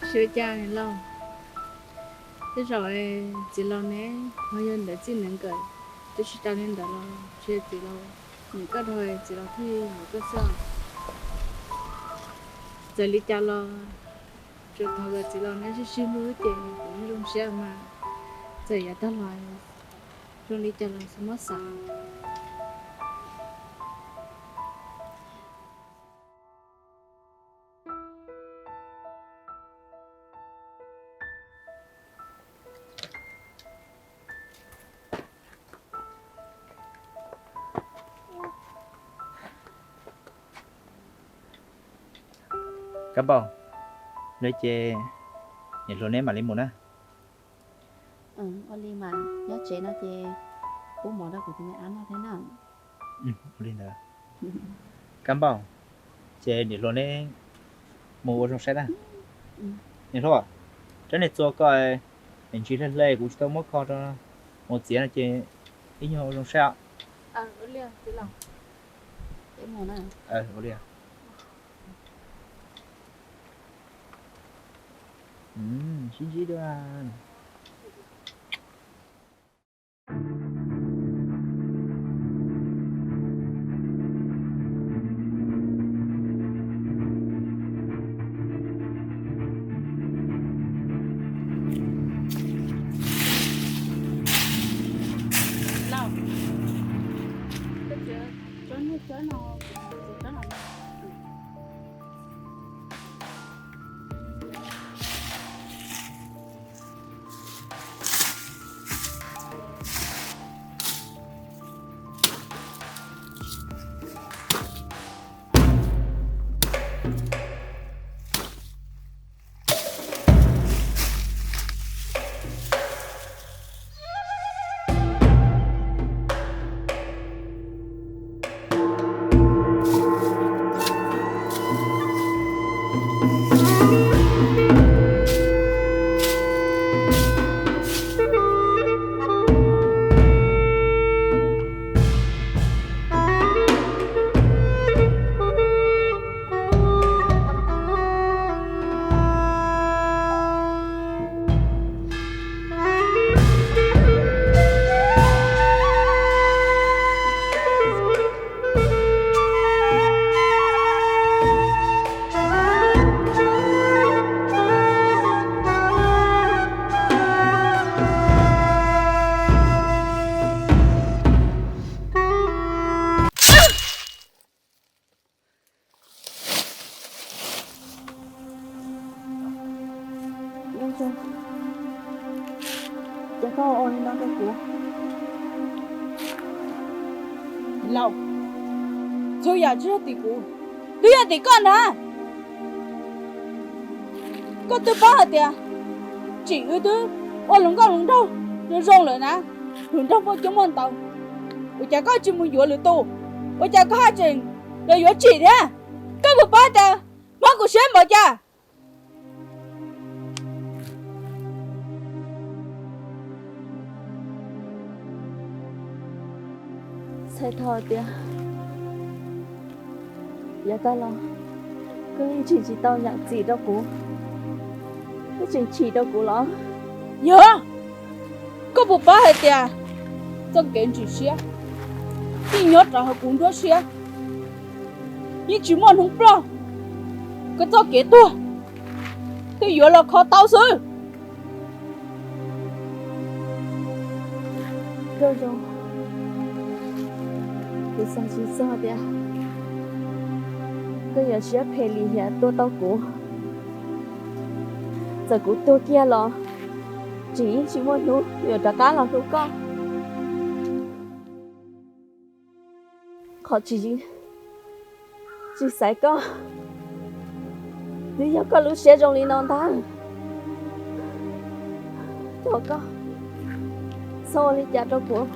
Tsis ua cas niam laus, tej zaum txiv laus neb ho yog ntawd txij ntawd nkawm, twb tsis tas li ntawd los tsis yog txiv laus, nim koj dhau txiv laus thiaj yuav koj xwb. Txawm li cas los tsuas thov kom txiv laus neb sib sib hlub ces kuv yeej zoo siab mas. Txawm yav tag los zoo li cas los xav muab xav. Kab Npauj, no ces niam hluas neb mam li mus na. Ua li mas nyob tsev no ces pub mov rau kuv tus me ab noj thiab na. Ua li ntawd. Kab Npauj, ces niam hluas neb mus ua zoo saib na. Niam hluas, rab niag txua ko es ntsis hle hle kuv tsis tau muab kho rau mus txiav no ces ib nyuag ua zoo saib os. Ua li. Sib ntsib dua. Ces koj ua li no rau kuv. Laus, txhua yam tsis yog tim kuv, twb yog tim koj ntag. Koj twb paub hais tias tsim wb twb ua hluas nkauj hluas nraug zoo zoo lawm na, hluas nraug muaj cuab muaj ntau, ua cas koj tsis mus yuav lwm tus? Ua cas koj haj tseem los yuav tsim thiab? Koj puas paub tias mob kuv siab npaum cas? Txhais tau tias yav tag los koj yeej tsim tsis tau yam txim rau kuv, koj tseem chim rau kuv los? Yog, koj puas paub hais tias txoj kev ntsim siab yeej nyob rau hauv kuv nruab siab, yeej tsis muaj hnub ploj. Koj txoj kev tuag twb yuav los kho tau xwb. Nkauj Zoo, kuv xav tsis txog tias koj yuav siab phem li hiam tuaj tau kuv. Txawm kuv tuag kiag los tsis, tsis muaj hnub yuav rov qab los hlub koj. Qhov tsis, tsis xaiv koj twb yog koj lub siab zoo li no ntag. Thov koj txhob ua li cas rau kuv.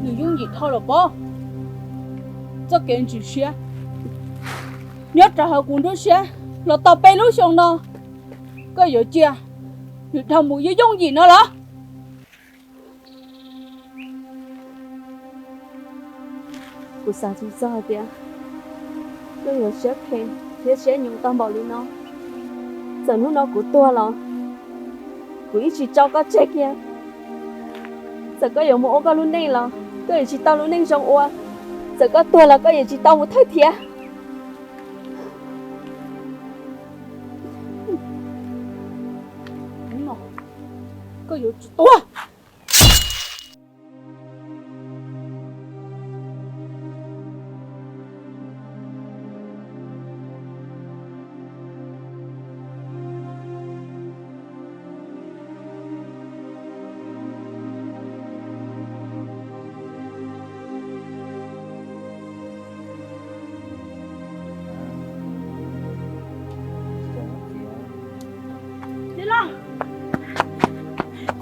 Nws yooj yim dhau los pob. Txoj kev ntsim siab nyob rau hauv kuv nruab siab los tau peb lub xyoo no, koj yuav cia nws dhau mus yooj yooj yim no los? Kuv xav tsis txog hais tias koj yuav siab phem thiab siab nyoos tau npaum li no. Txawm hnub no kuv tuag los kuv yeej tsis tso koj tseg kiag. Txawm koj yuav mus ua koj lub neej los koj yuav tsis tau lub neej zoo ua. Txawm koj tuag los koj yuav tsis tau mus thawj thiab. Hnub no koj yuav tsum tuag. Txiv laus,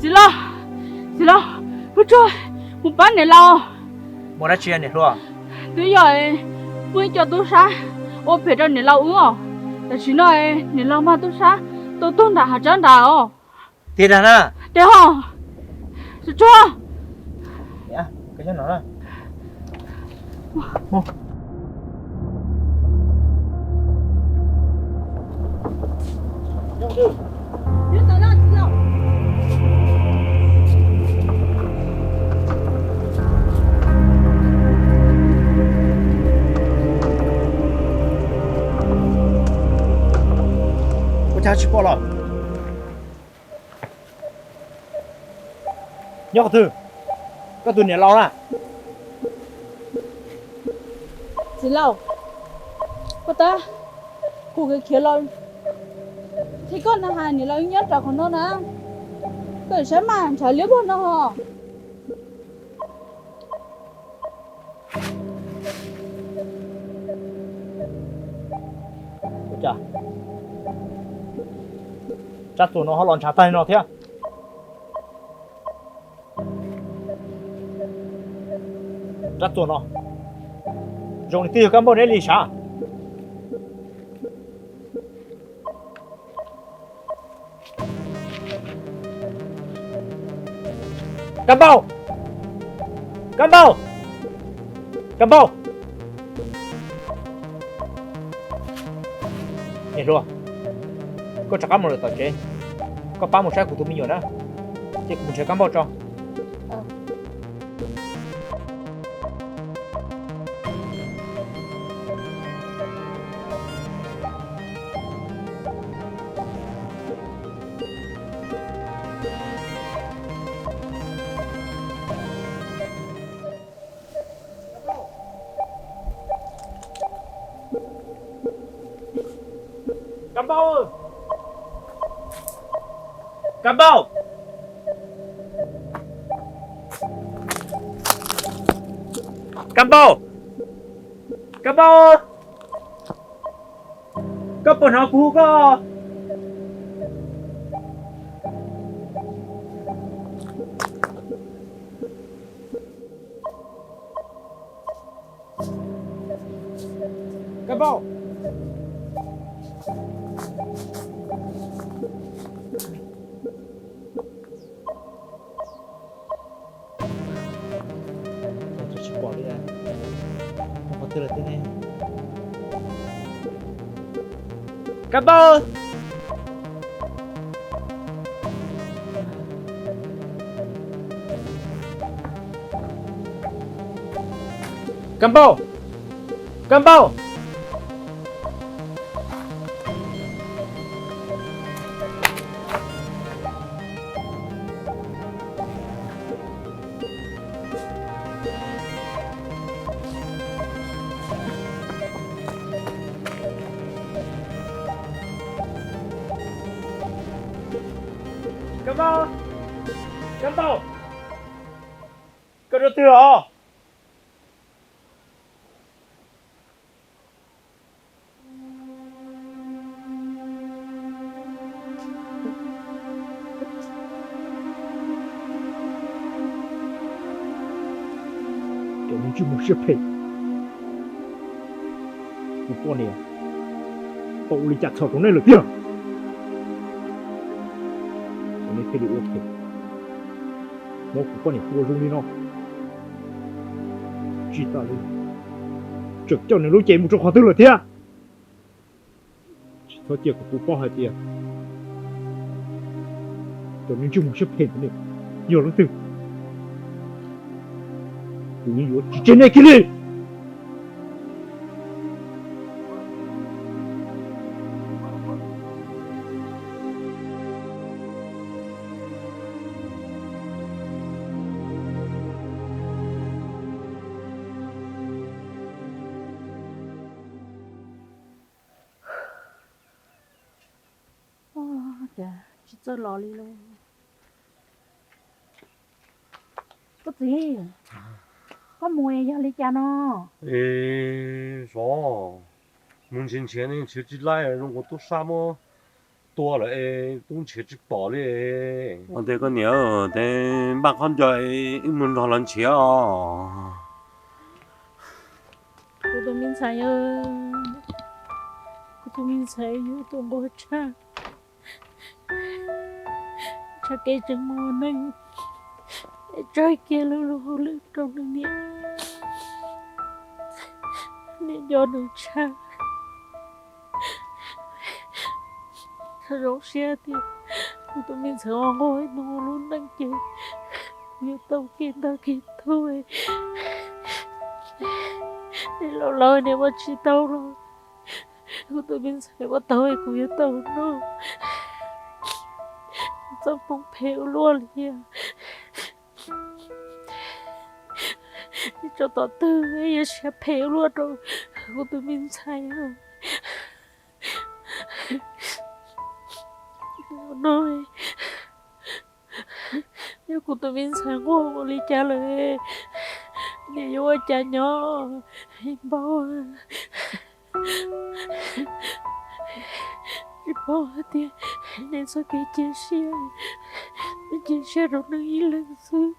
txiv laus, txiv laus, pub tsuag mus pab niam laus. Muaj dab tsi niam hluas? Twb yog muaj ib co tub sab ua phem rau niam laus wb os. Tam sim no niam laus mag tub sab tua tuag nram hav tsab nrad os. Tiag dag na? Tiag ho. Tsuag tsuag. Ua cas tsis pom los? Nyob qhov twg? Koj tus niam laus na? Txiv laus, koj tab kuv khiav khiav los, thiab koj na has niam laus nyob rau qhov no na, koj saib mas ntshav liab vog no ho. Tsab txuas no ho los ntshav tag li no thiab. Tsab txuas no zoo li twb yog Kab Npauj neb li sav. Kab Npauj, Kab Npauj, Kab Npauj. Niam hluas, koj rov qab mus lawm tom tsev, koj pab mus saib kuv tus me nyuam na, ces kuv mus nrhiav Kab Npauj tso. Kab Npauj, Kab Npauj, Kab Npauj, Kab Npauj, koj puas hnov kuv hu koj? Kab Npauj. Tsis pom li, qhov twg lawm tiag ne? Kab Npauj! Kab Npauj! Kab Npauj! Kab Npauj! Kab Npauj! Koj rau twg os? Cov me ntsis muaj siab phem, kuv poj niam tau ua li cas txhaum rau nej lawm tiag? Ua nej thiaj li ua phem, muab kuv poj niam tua zoo li no. Tsis tas li, Tseem coj nws lub cev mus rau qhov twg lawm thiab? Tsis txhob cia kom kuv paub hais tias cov neeg ntsej muag siab phem ntawd yog leej twg, kuv yeej yuav tsis tseg nej kiag li. Cas tsis txawj los li lauj. Koj txiv, koj mus yog li cas no? Zov, mus nrhiav nrhiav ne nrhiav tsis laib, zoo nkaus tub sab muab tua lawm es tub nrhiav tsis pom li. Ua tias koj niam, tes npaj khaub ncaws wb mus nrog lawv nrhiav os. Kuv tus me ntxhais, kuv tus me ntxhais yog tus nquag tshaj, tshaj kev tseem muaj neeg, tsawg kiag lub lub hauj lwm rau nws niam, niam nco nws tshaj. Zoo siab tias kuv tus me ntxhais ua nquag ib hnub lub neej ces kuv yuav tau kev ntaj kev tug, niam laus lawm niam ua tsis tau los kuv tus me ntxhais ua tau kuv yuav tau noj. Txoj hmoo phem ua luaj li, tso tom twg yuav siab phem ua luaj rau kuv tus me ntxhais. No, yog kuv tus me ntxhais nquag ua li cas lawm, niam yuav ua cas nyob? Npauj, tsis paub hais tias nej txoj kev cia siab, nej cia siab rau nws ib leeg xwb.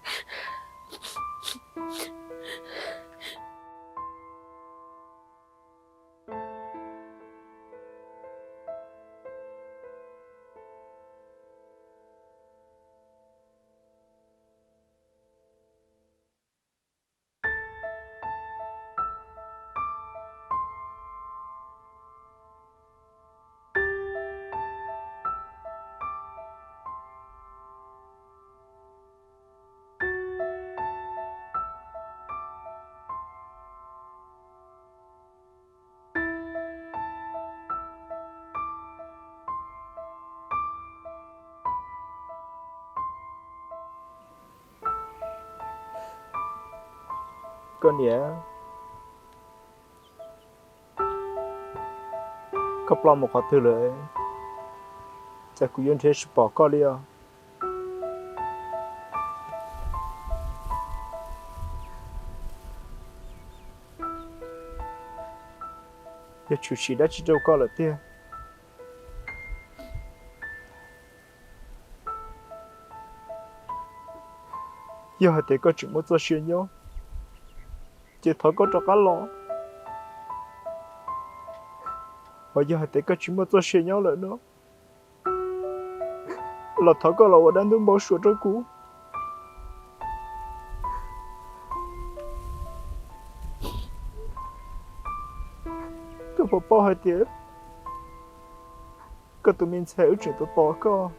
Koj niam, koj ploj mus qhov twg lawm? Cas kuv yuav nrhiav tsis pom koj li os? Yog tshwm sim dab tsi rau koj lawm tiag? Yog hais tias koj tseem muaj txoj sia nyob, ces thov koj rov qab los. Hos yog hais tias koj tsis muaj txoj sia nyob lawm no, los thov koj los ua dab ntub npau suav rau kuv. Koj puas paub hais tias koj tus me ntxhais wb tseem tos tos koj,